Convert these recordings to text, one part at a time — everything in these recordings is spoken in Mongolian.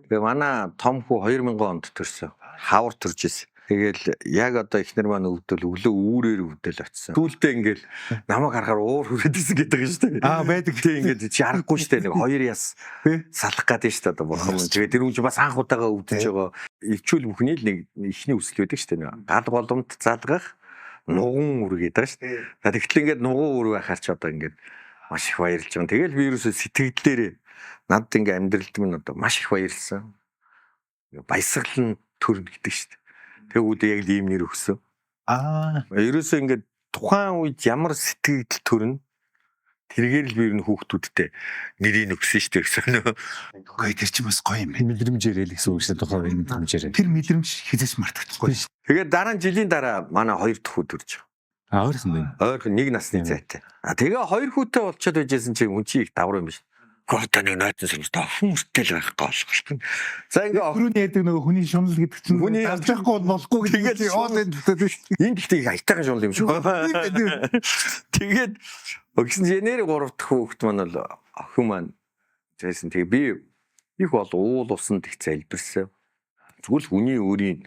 Тэгээ манай том хүү 2000 онд төрсөн. Хавар төрж ирсэн. Тэгэл яг одоо эхнэр маань өвдөл өглөө үүрээр өвдөл очисон. Сүүлдээ ингээл намайг харахаар уур хүрээд исэн гэдэг юм шүү дээ. Аа, байдаг. Тэг ингээд чи аргагүй шүү дээ. Нэг хоёр яс Тий. салах гэдэг шүү дээ одоо бурхан мөн. Тэгээ тэр хүн чи бас анх удаага өвдөж байгаа. Ивчүүл бүхний л нэг ихний үсэл байдаг шүү дээ. Нэг гал голомт залгах нуган үр гэдэг шүү дээ. За тэгтэл ингээд нуган үр байхаар чи одоо ингээд маш их баярлж байгаа. Тэгэл би ерөөсөө сэтгэлдээрээ надад ингээд амьдралд минь одоо маш их баярлсан. Баясгал нь төрнө гэдэг шүү дээ. Тэгээ үүдээ яг л ийм нэр өгсөн. Аа. Ерөөсөө ингээд тухайн үед ямар сэтгэл төрнө тэргээр л би ер нь хүүхдүүдтэй нэрийг өгсөн шүү дээ гэсэн нөө. Үгүй тэр чинь бас гоё юм байна. Мэдрэмжээрээ л гэсэн үг шүү дээ тухайн үеийн мэдрэмжээрээ. Тэр мэдрэмж хизээс мартагдахгүй. Тэгээд дараа нь жилийн дараа манай хоёр дахь хүү төрж байгаа. А ойрхон байна. Ойрхон нэг насны зайтай. А тэгээ хоёр хүүтэй болчиход байжсэн чинь хүн чинь их давар юм биш. Одоо нэг нойтон сэрмс охин хүртэл байхгүй болох. За ингээ охин Түрүүний яадаг нөгөө хүний шунал гэдэг чинь Хүний- дарж байхгүй бол болохгүй гэдэг Тэгээд чинь яваад байна л да. энэ гэхдээ их аятайхан шунал юм шиг байна. Тэгээд өгсөн чинь нэр гурав дахь хүүхэд маань бол охин маань зайсан. Тэгээ би их бол уул усанд их залбирсан. Зүгээр л хүний өөрийн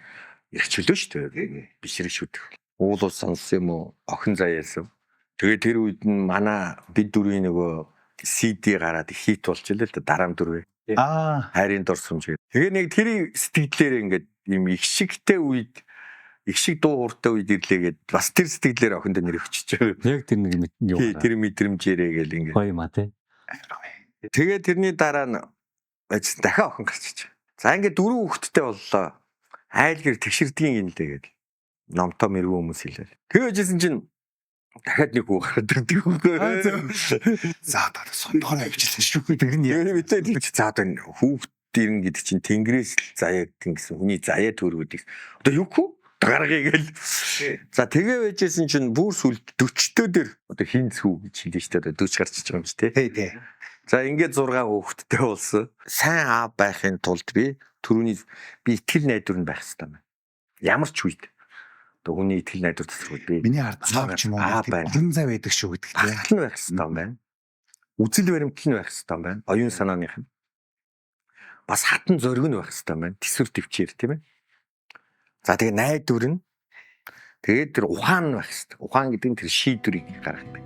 эрх чөлөө шүү дээ. Бишрэх шүтэх. Уул ус сонссон юм уу? Охин заяасан. Тэгээ тэр үед нь манай бид дөрвийн нөгөө CD гараад хит болж илээ л да дараам дөрвөө. Аа. Хайрын дурсамж гэдэг. Тэгээ нэг тэр сэтгэлээр ингээд ийм их шигтэй үед их шиг дуу хууртай үед ирлээгээд бас тэр сэтгэлээр охиндоо нэр өгчөж байгаа. Яг тэр нэг мэд юу. Тий, тэр мэдрэмжээрээ гэл ингээд. Гоё юм а тий. Тэгээ тэрний дараа нь ажил дахиад охин гарчиж. За ингээд дөрөв хүүхэдтэй боллоо. Айлгэр тэгшэрдгийн юм лээ гэл. Номтой мэрэгүү хүмүүс хэлээ. Тэгээ байжсэн чинь дахиад нэг хүү гараад ирдэг үгүй. Аа, зөв. За одоо сондгоор авчихсан шүү. Тэр нь яа. Тэгээ мэдээ тэр чи за одоо энэ хүүхд ирнэ гэдэг чинь тэнгэрээс л заяагдсан гэсэн хүний заяа төрөөд гэсэн. Одоо юу хүү? Гаргая гэл. За тэгээ байжсэн чинь бүр сүлд 40-төө дээр одоо хин зүү гэж хэлнэ шүү дээ. Одоо 40 гарч иж байгаа юм чи тээ. Тий, тий. За ингээд 6 хүүхэдтэй болсон. Сайн аав байхын тулд би түрүүний би итгэл найдвар нь байх хэрэгтэй юм байна. Ямар ч үед одоо хүний итгэл найдвар тасрах би Миний ард аав ч юм уу Аа, байна. орон зай байдаг шүү гэдэг тий. багтал нь байх хэрэгтэй юм байна. Үзэл баримтлал нь байх хэрэгтэй юм байна. Оюун санааных нь. Бас хатан зориг нь байх хэрэгтэй юм байна. Тэсвэр төвчээр тийм ээ. За тэгээ найдвар нь тэгээд тэр ухаан нь байх хэрэгтэй. Ухаан гэдэг нь тэр шийдвэрийг гаргадаг.